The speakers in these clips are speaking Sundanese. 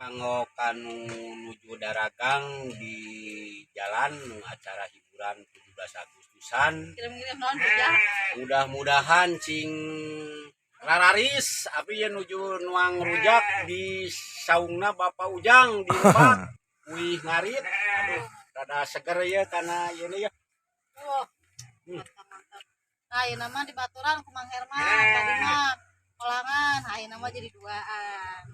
Kanggo kanu nuju daragang di jalan nu acara hiburan 17 Agustusan. Kirim-kirim naon rujak. Mudah-mudahan cing rararis abi ye nuju nuang rujak di saungna Bapak Ujang di Lebak. Wih ngarit. Aduh, rada seger ya karena ieu ya. Wah. Mantap, mantap. Nah, ayeuna mah dibaturan ku Mang Herman tadi mah kolangan, ayeuna mah jadi duaan.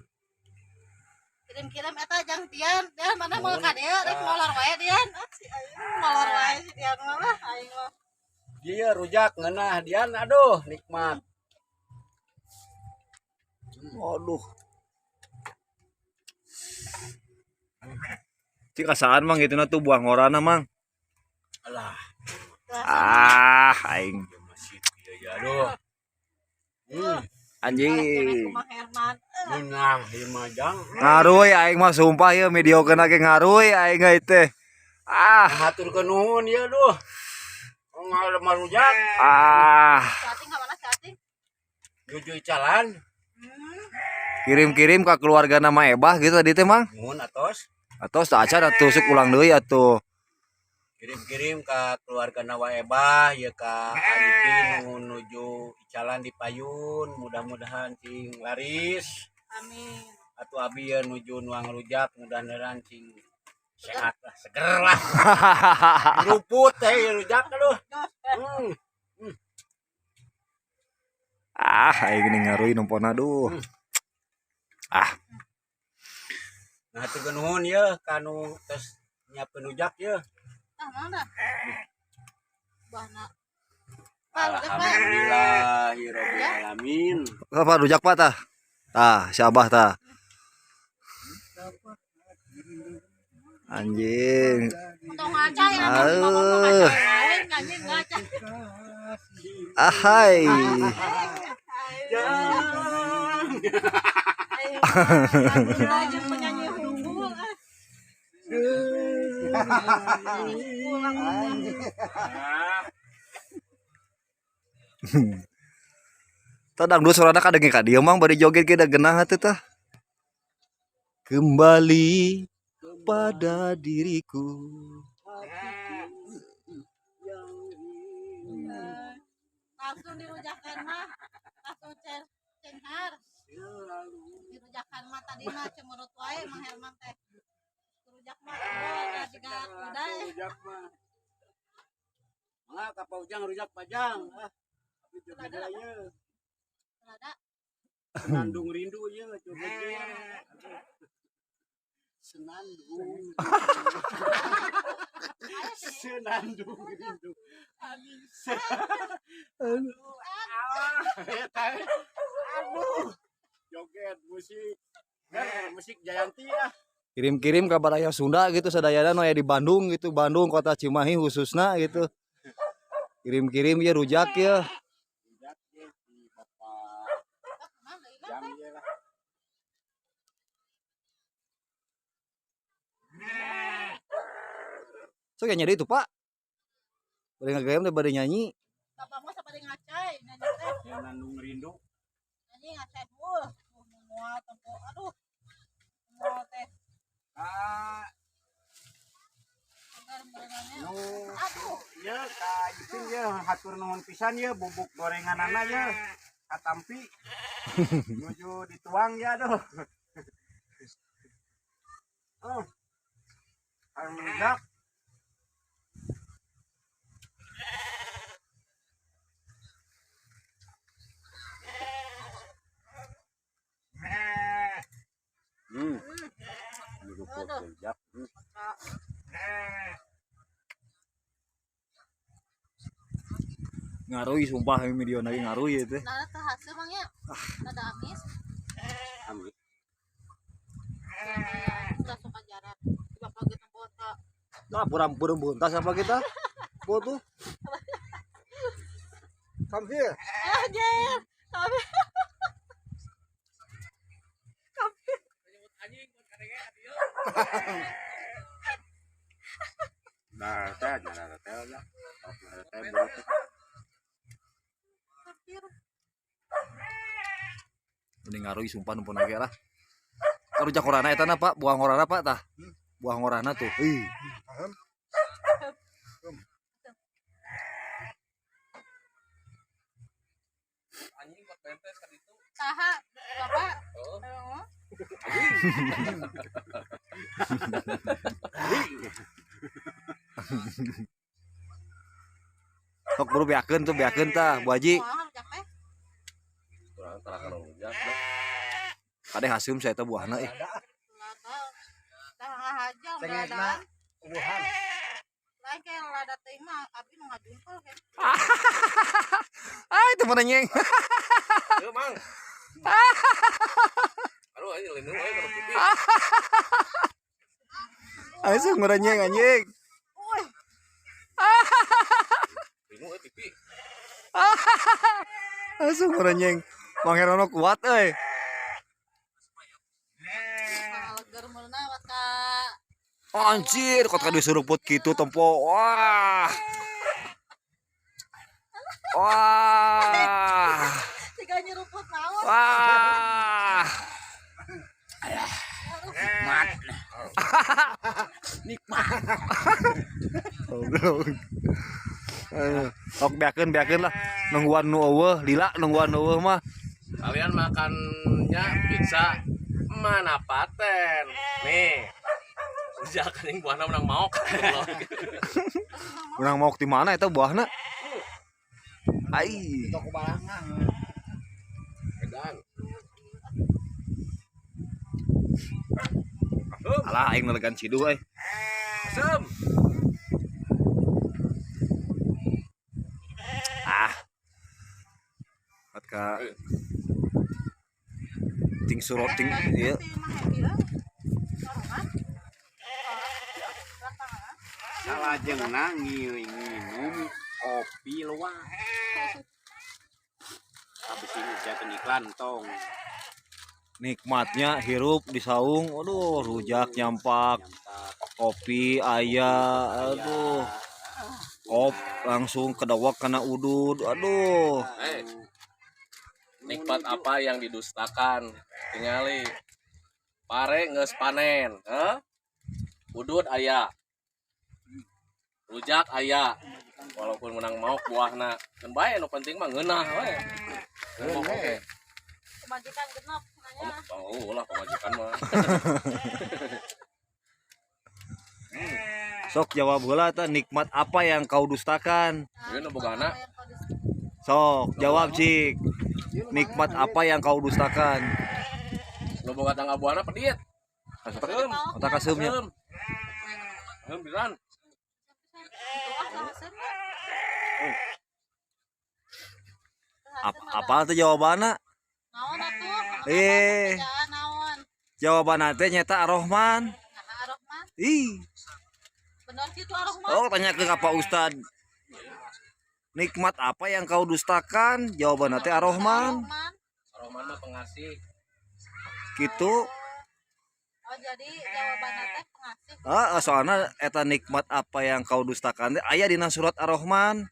Kirim-kirim eta jang Dian, Dian mana mau ka dieu rek molor wae Dian. Ah, si aing molor wae si Dian mah lah aing mah. Iya rujak ngeunah Dian, aduh nikmat. Aduh. Cik asaan Mang gitu na tuh buah ngorana Mang. Alah, Ah, aing. masih ieu ya aduh. Anjing. Ku Mang Herman. Ngeunah ieu mah jang. Ngaruy aing mah sumpah ieu videokeun ge ngaruy aing ge teh. Ah, Haturkeun nuhun ieu aduh. Ngalem rujak. Ah. Cacing ka mana cacing? Nuju jalan. Kirim-kirim ke keluarga nama Ebah gitu tadi teh Mang. Nuhun atos. Atau acan atuh sok ulang deui atuh. Kirim-kirim ke keluarga Nawa Ebah ya ka Alipin nu nuju icalan di payun, mudah-mudahan cing laris. Amin. Atuh abi ya nuju nuang rujak, mudah-mudahan cing sehat lah, seger lah. Ruput teh ya rujak aduh. Ah, aing geuning ngaruy numpon aduh. Ah, Nah, hatur nuhun ya kanu tos nyiapkeun rujak ya. Ah, mana? Buahna. Pak, rujak, Pak. Alhamdulillahirabbil alamin. Apa rujak Pak tah? Tah, si Abah tah. Anjing. Untung ngaca ya, ngomong ngaca lain, anjing ngaca. Ahai. Ayo, penyanyi unggul. Tah dangdut sorana kadenge ka dieu Mang bari joget ge da genah atuh tah. Kembali pada diriku. Langsung dirujakan mah, langsung cenghar. Dirujakan mah tadi mah cemurut wae Mang Herman teh. Rujak mah oh, jiga kuda. Rujak mah. Mangga ka Pa Ujang rujak pajang. Ah, abi joget deui ieu. Rada Senandung rindu ieu joget ieu. Senandung. Senandung rindu. Aduh. Aduh. Joget musik. Musik Jayanti ya. Kirim-kirim ka baraya Sunda gitu sadayana nu aya di Bandung gitu, Bandung kota Cimahi khususna gitu. Kirim-kirim ya rujak ya. Rujak ya di Bapak Jang ya lah. So kayaknya itu Pak. Bari ngagayam teh bari nyanyi. Bapak mah sapari ngacai nyanyi teh. Senandung rindu. Nyanyi ngacai wuh, moal tempo aduh. Moal teh. Ah, Segar merenannya. nu Aduh, ya ka Ipin ya hatur nuhun pisan ya bubuk gorenganana ya katampi nuju dituang ya aduh. Oh. Rujak. Ruput rujak. Ngaruy sumpah ini video lagi ngaruy ya teh. Nah, teh hasil Mang ya. Rada amis. Amis. Udah suka jarak. Bapak gitu bota. Nah, pura-pura buntas apa kita? Foto. Come here. Anjir. Tapi Nah, teh nyara teh lah. Teh buruk. Mending ngaruy sumpah numpun lagi lah. Rujak ngorana eta na Pak, buah ngorana Pak tah. Buah ngorana tuh. Ih. Anjing kok pentes kan itu. Saha, Bapak. Oh. Heeh. Sok buru beakeun tuh, beakeun tah, Bu Haji. Kumaha rujak teh? Kurang tara kana rujak. Kade haseum saya eta buahna eh. Lada. Dah ngahajal Cengekna ladaan. buahan. Lain kayak lada teh mah abi nu ngajumpel ke. Ah, itu mana nyeng. Heuh, Mang. Aduh, anjing lindung euy kana pipi. Langsung merenyeng anjing. Uy, Lindung euy pipi. Langsung merenyeng. Mang Herono kuat euy. ngaleger meurna wat ka Anjir, kok tadi suruput gitu tempo. Wah. Wah. siga nyeruput naon. Wah. Nikmat. Nikmat. Goblok. Aduh, sok beakeun beakeun lah. Nungguan nu eueuh, lila nungguan nu eueuh mah. Kalian makannya pizza mana paten. Nih. Rujak anjing buahna menang maok. Urang maok di mana eta buahna? Ai. Toko balangan. Edan. Alah aing nelegan ciduh euy. Asem. Ah. Kat ka ting surot ting ieu. Salajengna nginum kopi luwak. Habis ini jatuh iklan tong. Nikmatnya hirup di saung, aduh rujak nyampak, Nyampak. kopi aya, aduh. Kop langsung kedawak kena udud, aduh. Eh. Nikmat apa yang didustakan? Tingali. Pare geus panen, heh? Udud aya. Rujak aya. Walaupun menang maok buahna. Keun bae nu penting mah ngeunah we. Ngeunah oke. Pemajikan genep nanya. Oh, lah pamajikan mah. Sok jawab heula tah nikmat apa yang kau dustakan? Ieu nu bogana. Sok jawab cik. Nikmat apa yang kau dustakan? Nu boga tangga buahna pedit. Asem. Otak aseumnya. Asem. Asem pisan. Apa tuh jawabanna? Naon atuh? Eh. Naon? Jawabanna teh nyata Ar-Rahman. Nah, Ar-Rahman. Ih. Bener kitu Ar-Rahman. Oh, tanya ke Pak Ustad. Nikmat apa yang kau dustakan? Jawabanna teh Ar-Rahman. Ar-Rahman. Ar-Rahman mah pengasih. Gitu. Oh, jadi jawabanna teh pengasih. Ah, soalnya eta nikmat apa yang kau dustakan teh aya dina surat Ar-Rahman.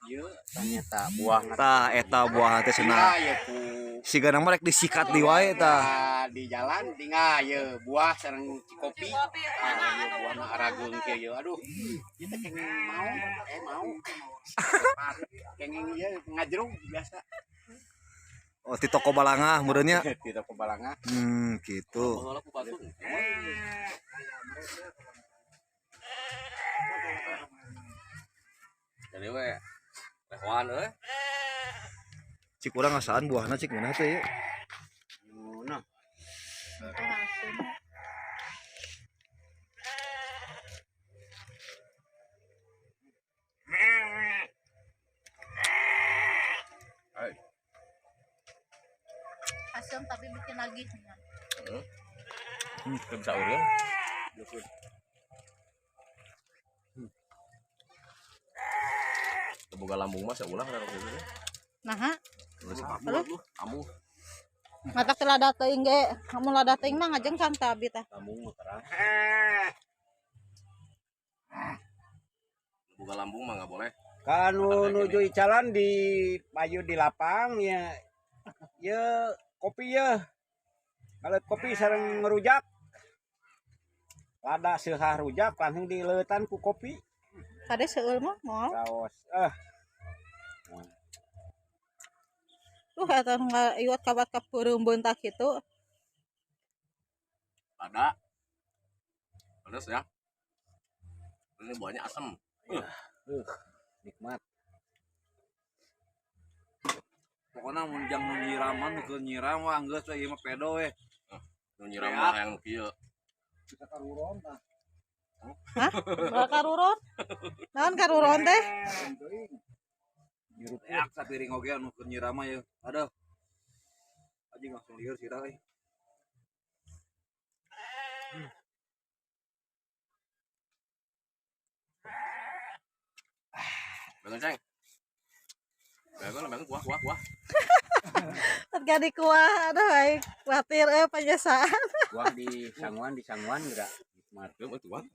Ieu ternyata buah Tah eta buah teh cenah. Tinggal ya ku Sigana mah rek disikat di wae tah. di jalan tinggal ya buah sareng kopi. Kopi Ah, mana ieu anu buahna arageung kieu ieu. Aduh. Ieu teh kenging mau, mau. Kenging ieu ngajrug biasa. Oh, di toko Balangah meureun nya. Di toko Balangah. Gitu. Baheula ku batur. Jadi we lehoan euy. Cik urang ngasaan buahna cik ngeunah teh ieu. Nah, Asem tapi bikin lagi. Teu bisa urang. Teu boga lambung mah saulah kana kitu teh. Nah, Geus amu amu matak teh lada teuing ge. Kamu lada teuing mah ngajengkang teh abi teh. lambung mah terang. Boga lambung mah enggak boleh. Kanu nuju icalan di payu di lapang ya. Ya kopi ya. Kalau kopi sareng ngerujak. Lada seuhah rujak langsung dileutan ku kopi. Kade seueul mah moal. Saos. Eh, Tuh eta nu ngaiwat kabat ka peureum beuntak kitu. Lada. Pedes ya. Ini buahnya asem. Nikmat. Pokoknya mun jang nu nyiraman nu keur nyiram wah geus we ieu mah pedo we. Nu nyiram mah hayang nu kieu. Bisa karuron tah. Hah? Moal karuron? Naon karuron teh? Nyirup sapiring oge anu keur nyiram mah ye. Aduh. Anjing langsung lieur sirah euy. Bangun, Ceng. Bangun, bangun, kuah, kuah, kuah. Gak dikuah, aduh aing khawatir penyesaan. Buah di sanguan gerak. Nikmat. Belum itu, kuah.